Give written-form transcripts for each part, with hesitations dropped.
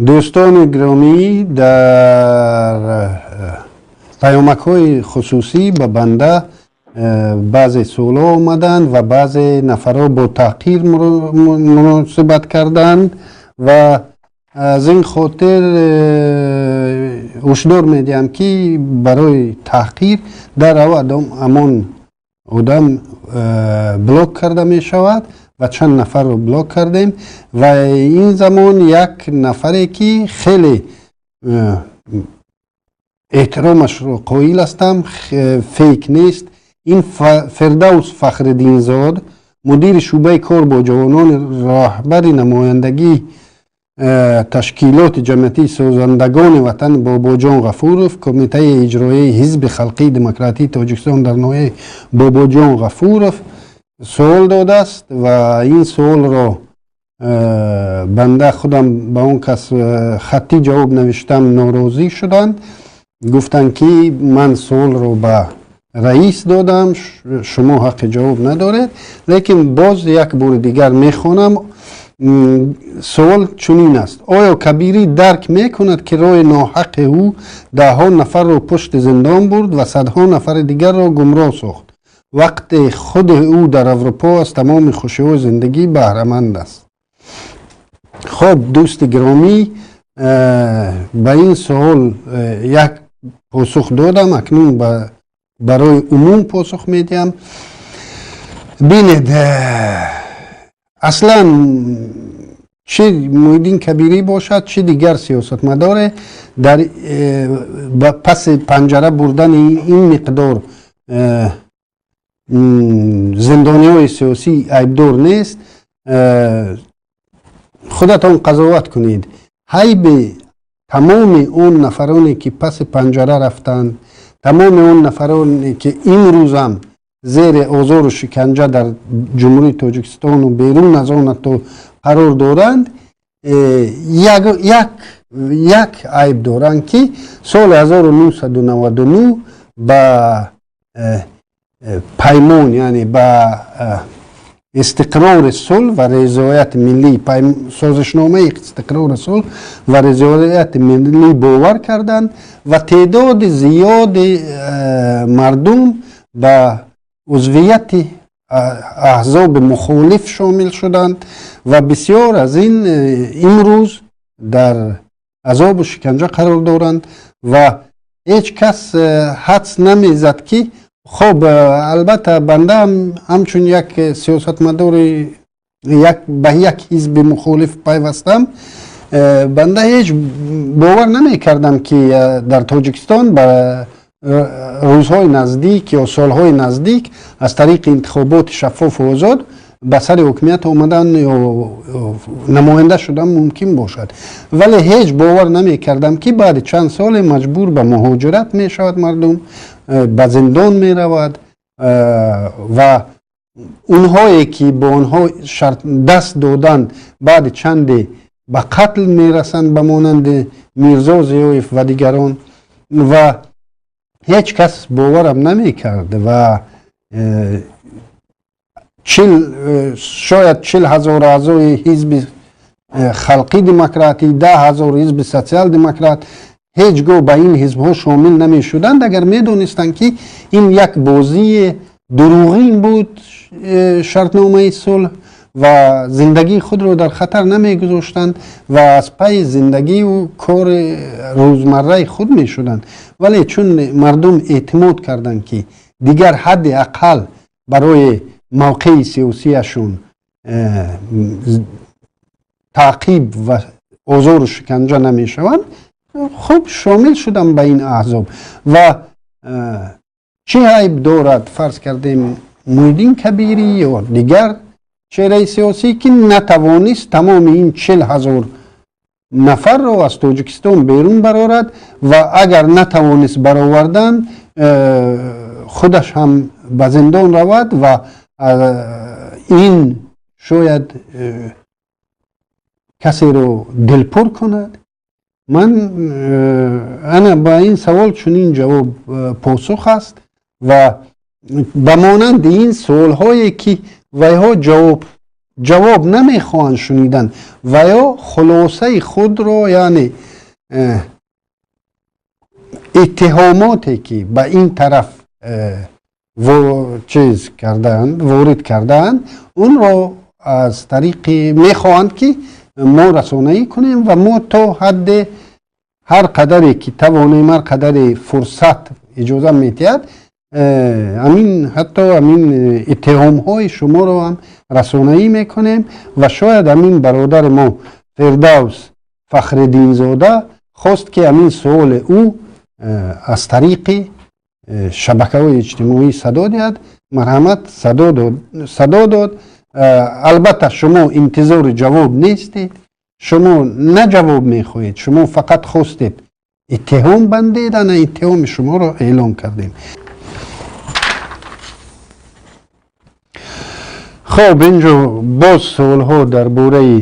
Дӯстони гиромӣ, дар паёмакҳои хусусӣ ба банда баъзе суолҳо омаданд ва баъзе нафарҳо бо таҳқир муносибат карданд ва аз ин хотир ҳушдор медиҳам, ки барои таҳқир дар аввал ҳамон одам блок карда мешавад ва чанд нафарро блок кардем. Ва ин замон як нафаре, ки хеле эҳтиромашро қоил ҳастам, фейк нест, ин Фирдавс Фахриддинзод, мудири шӯъбаи кор бо ҷавонон, роҳбари намояндагии ташкилоти ҷамъиятии созандагони ватан Бобоҷон Ғафуров, Кумитаи иҷроияи Ҳизби халқии демократии Тоҷикистон дар ноҳияи Бобоҷон Ғафуров суол додааст ва ин суолро банда худам ба он кас хаттӣ ҷавоб навиштам. Норозӣ шуданд, гуфтанд, ки ман суолро ба раис додам, шумо ҳаққи ҷавоб надоред. Лекин боз як бори дигар мехонам. Суол чунин аст: оё Кабирӣ дарк мекунад, ки роҳи ноҳаққи ӯ даҳҳо нафарро пушти зиндон бурд ва садҳо нафари дигарро гумроҳ сохт, вақте худи ӯ дар Аврупо аз тамоми хушиҳои зиндагӣ баҳраманд аст? Хуб, дӯсти гиромӣ, ба ин суол як посух додам, акнун барои умум посух медиҳам. Бинед, аслан чӣ Муҳиддин Кабирӣ бошад, чӣ дигар сиёсатмадоре, дар паси панҷара бурдани ин миқдор зиндониҳои сиёсӣ айбдор нест. Худатон қазоват кунед. Айби тамоми он нафароне, ки паси панҷара рафтанд, тамоми он нафароне, ки имрӯзам зери озору шиканҷа дар Ҷумҳурии Тоҷикистону берун аз он ҳатто қарор доранд, як айб доранд, ки соли 1999 ба паймон, яъне ба истиқрори сулҳ ва ризояти миллӣ, созишномаи истиқрори сулҳ ва ризояти миллӣ бовар карданд ва теъдоди зиёди мардум ба узвияти аҳзоби мухолиф шомил шуданд ва бисёр аз ин имрӯз дар азобу шиканҷа қарор доранд. Ва ҳеҷ кас ҳадс намезад, ки хоб, албатта, банда ҳамчун як сиёсатмадори ба як ҳизби мухолиф пайвастам, банда ҳеҷ бовар намекардам, ки дар Тоҷикистон ба рӯзҳои наздик ё солҳои наздик аз тариқи интихоботи шаффофу озод ба сари ҳокимият омадан ё намоянда шудан мумкин бошад. Вале ҳеҷ бовар намекардам, ки баъди чанд соле маҷбур ба муҳоҷират мешавад, мардум ба зиндон меравад ва онҳое, ки бо онҳо даст доданд, баъди чанде ба қатл мерасанд, ба монанди Мирзо Зиёев ва дигарон. Ва ҳеҷ кас боварам намекард ва шояд 40 000 аъзои Ҳизби халқи демократӣ, 10 000 ҳизби социал-демократ ҳеҷ гоҳ ба ин ҳизбҳо шомил намешуданд, агар медонистанд, ки ин як бозии дурӯғин буд, шартномаи сулҳ, ва зиндагии худро дар хатар намегузоштанд ва аз пайи зиндагию кори рӯзмарраи худ мешуданд. Вале чун мардум эътимод карданд, ки дигар ҳадди ақал барои мавқеи сиёсияшон таъқиб ва озору шиканҷа намешаванд, хуб, шомил шудам ба ин аҳзоб. Ва чӣ айб дорад, фарз кардем, Муҳиддин Кабирӣ ё дигар чеҳраи сиёсӣ, ки натавонист тамоми ин 40 000 нафарро аз Тоҷикистон берун барорад ва агар натавонист баровардан, худаш ҳам ба зиндон равад ва ин шояд касеро дилпур кунад? Ман ана ба ин савол чунин ҷавоб посух аст ва ба монанди ин суолҳое, ки вайҳо ҷавоб Ҷавоб намехоҳанд шунидан ва ё хулосаи худро, яъне иттиҳомоте ки ба ин тараф чиз кардаанд, ворид кардаанд, онро аз тариқи мехоҳанд ки мо расонаӣ кунем ва мо то ҳадде ҳар қадаре ки тавонем, ҳар қадаре фурсат иҷоза медиҳад, ҳамин ҳатто ҳамин иттиҳомҳои шуморо ҳам расонаӣ мекунем. Ва шояд ҳамин бародари мо Фирдавс Фахриддинзода хост ки ҳамин суоли ӯ аз тариқи шабакаҳои иҷтимоӣ садо диҳад. Марҳамат, садо дод. Албатта, шумо интизори ҷавоб нестед, шумо на ҷавоб мехоҳед, шумо фақат хостед иттиҳом бандед. Ана иттиҳоми шуморо эълон кардем. Хоб, инҷо боз суолҳо дар бораи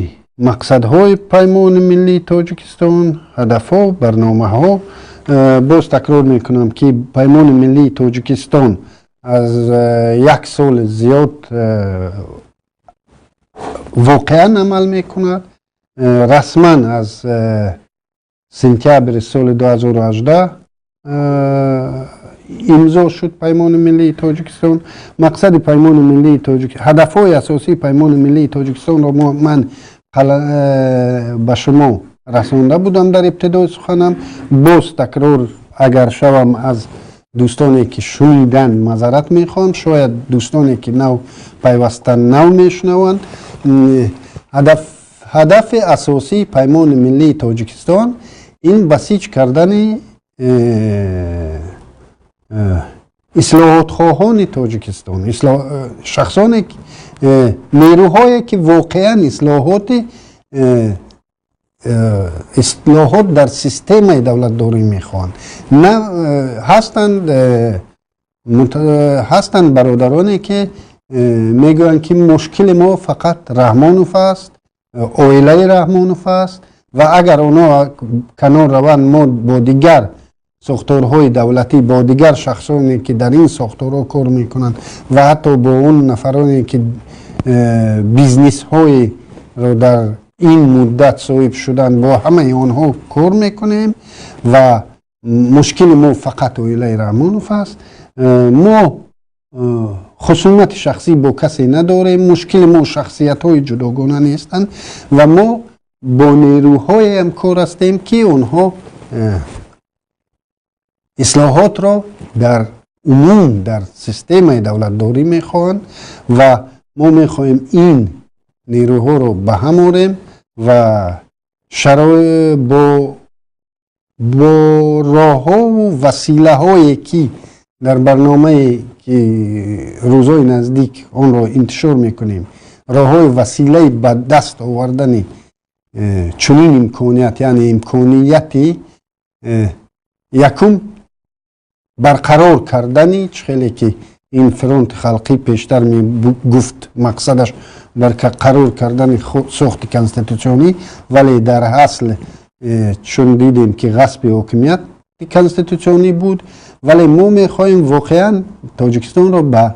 мақсадҳои Паймони миллии Тоҷикистон, ҳадафҳо, барномаҳо. Боз такрор мекунам, ки Паймони миллии Тоҷикистон аз як сол зиёд воқеан амал мекунад. Расман аз сентябри соли 2018 имзо шуд Паймони миллии Тоҷикистон. Мақсади Паймони миллии Тоҷик, ҳадафҳои асосии Паймони миллии Тоҷикистонро ман ба шумо расонда будам дар ибтидои суханам. Боз такрор агар шавам, аз дӯстоне ки шунидан маъзарат мехоҳам, шояд дӯстоне ки нав пайваста нав мешунаванд. Ҳадафи асосии Паймони миллии Тоҷикистон ин басиҷ кардани ислоҳотхоҳони Тоҷикистон, шахсоне, нерӯҳое ки воқеан ислоҳот дар системаи давлатдорӣ мехоҳанд. На ҳастанд бародароне ки мегӯянд, ки мушкили мо фақат Раҳмонов аст, оилаи Раҳмонов аст ва агар онҳо канор раванд, мо бо дигар сохторҳои давлатӣ, бо дигар шахсоне ки дар ин сохторҳо кор мекунанд ва ҳатто бо он нафароне ки бизнесҳоеро дар ин муддат соҳиб шуданд, бо ҳамаи онҳо кор мекунем ва мушкили мо фақат оилаи Раҳмонов аст. Мо хусумати шахсӣ бо касе надорем, мушкили мо шахсиятҳои ҷудогона нестанд ва мо бо нерӯҳое ҳамкор ҳастем, ки онҳо ислоҳотро дар умум дар системаи давлатдорӣ мехоҳанд ва мо мехоҳем ин нерӯҳоро ба ҳам орем ва бо роҳҳову василаҳое ки дар барномае ки рӯзҳои наздик онро интишор мекунем, роҳҳои василаи ба даст овардани чунин имконият, яъне имконияти якум барқарор кардани чӣ хеле ки ин фронти халқӣ пештар мегуфт, мақсадаш барқарор кардани сохти конститутсионӣ, вале дар асл чун дидем ки ғасби ҳокимияти конститутсионӣ буд. Вале мо мехоҳем воқеан Тоҷикистонро ба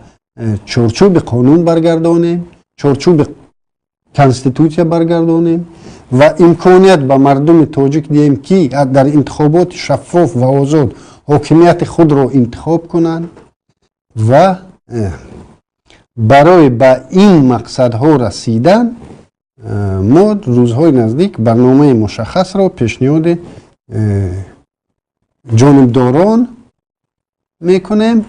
чорчӯби қонун баргардонем, чорчӯби конститутсия баргардонем ва имконият ба мардуми тоҷик диҳем, ки дар интихоботи шаффоф ва озод ҳокимияти худро интихоб кунанд. Ва барои ба ин мақсадҳо расидан мо рӯзҳои наздик барномаи мушаххасро пешниҳоди ҷонибдорон мекунем.